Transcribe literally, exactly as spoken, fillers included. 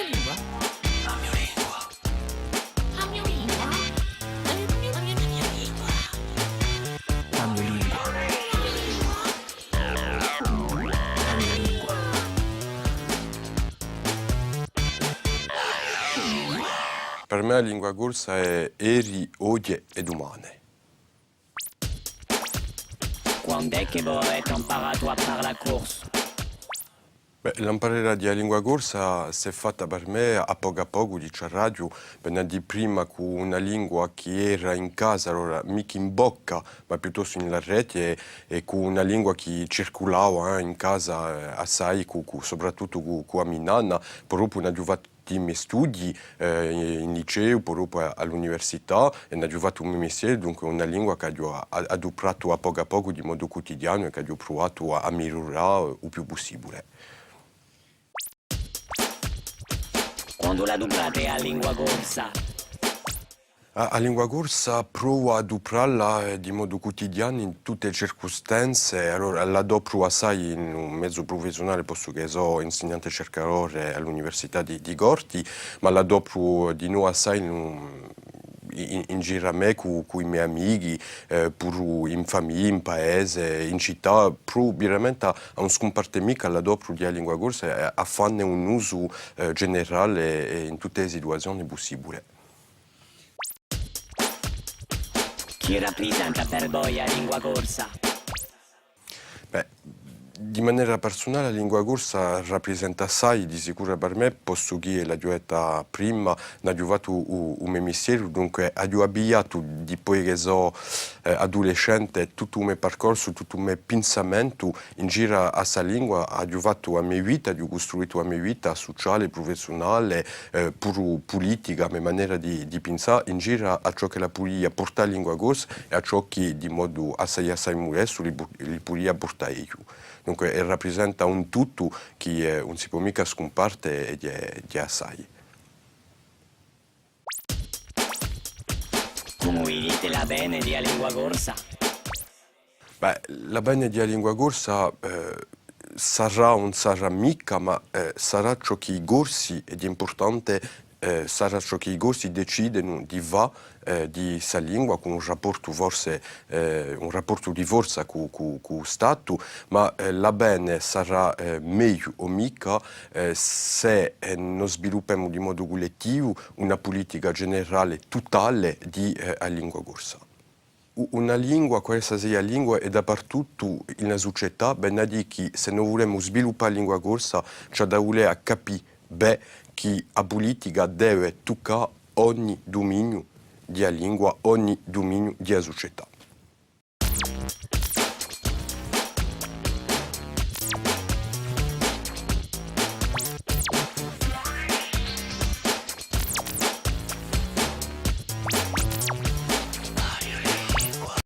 Lingua. A mio lingua. A mio lingua. A mio lingua. A mio lingua. A mio lingua. Per mè a lingua corsa hè eri, oghje è dumane. Quand'hè chì vo avete amparatu à parlà corsu? Bè, l'amparera di a lingua corsa s'hè fatta per mè à pocu à pocu, diceraghju, vene à dì prima cù una lingua chì era in casa, allora micca in bocca, ma piuttostu in l'arechje, è, è cù una lingua chì circulava, eh, in casa, eh, assai, cù, cù, soprattuttu cù, cù a me nanna, propiu n'aghju fattu i me studii, eh, in, in liceu, po dopu à, à l'università, è n'aghju fattu u me mistieru, dunque una lingua ch'aghju a-, a-, adupratu à pocu à pocu, di modu cutidianu, è ch'aghju pruvatu à, à migliurà, eh, u più pussibule. Quandu l'aduprate a lingua corsa? A, a lingua corsa provu à adupralla, eh, di modu cutidianu in tutte e circustanze, allora l'adopru assai in un mezu prufessiunale, postu chì sò insignante circadore à l'Università di, di Corti, ma l'adopru dinò assai in un, in, in giru à mè cù, cù i me amichi, eh, puru in famiglia, in paese, in cità, provu veramente à, à ùn scumparte micca l'adopru di a lingua corsa è à fanne un usu, eh, generale, eh, in tutte e situazione pussibule. Chì raprisenta per voi a lingua corsa? Bè, di manera persunale a lingua corsa raprisenta assai, di sicuru per mè, postu chì l'aghju detta prima, n'aghju fattu u, u me mistieru, dunque aghju avviatu, dipoi chì sò, eh, adulescente, tuttu u me parcorsu, tuttu u me pinsamentu in giru à sta lingua, aghju fattu a me vita, aghju custruitu a me vita suciale, prufessiunale, eh, puru pulitica, a me manera di, di pinsà, in giru à ciò ch'ella pudia purtà a lingua corsa è à ciò chì, di modu assai, assai mudestu, li pu-, li pudia purtà eiu. Dunque, eh, raprisenta un tuttu chì, eh, ùn si pò micca scumparte è hè, hè assai. Cumu vidite l'avvene di a lingua corsa? Bè, l'avvene di a lingua corsa, eh, sarà o ùn sarà micca, ma, eh, sarà ciò chì i Corsi, ed hè impurtante, eh, sarà ciò chì i Corsi decidenu di fà, eh, di sta lingua, cù un rapportu forse, eh, un rapportu di forza cù, cù, cù u Statu, ma, eh, l'avvene sarà, eh, megliu o micca, eh, s'è, eh, no sviluppemu di modu cullettivu una pulitica generale tutale di, eh, a lingua corsa. U-, una lingua, qualsiasi lingua, hè dapertuttu in a sucetà, vene à dì chì s'è no vulemu sviluppà a lingua corsa, ci hà da vulè à capì bè chì a pulitica deve tuccà ogni duminiu di a lingua, ogni duminiu di a sucetà.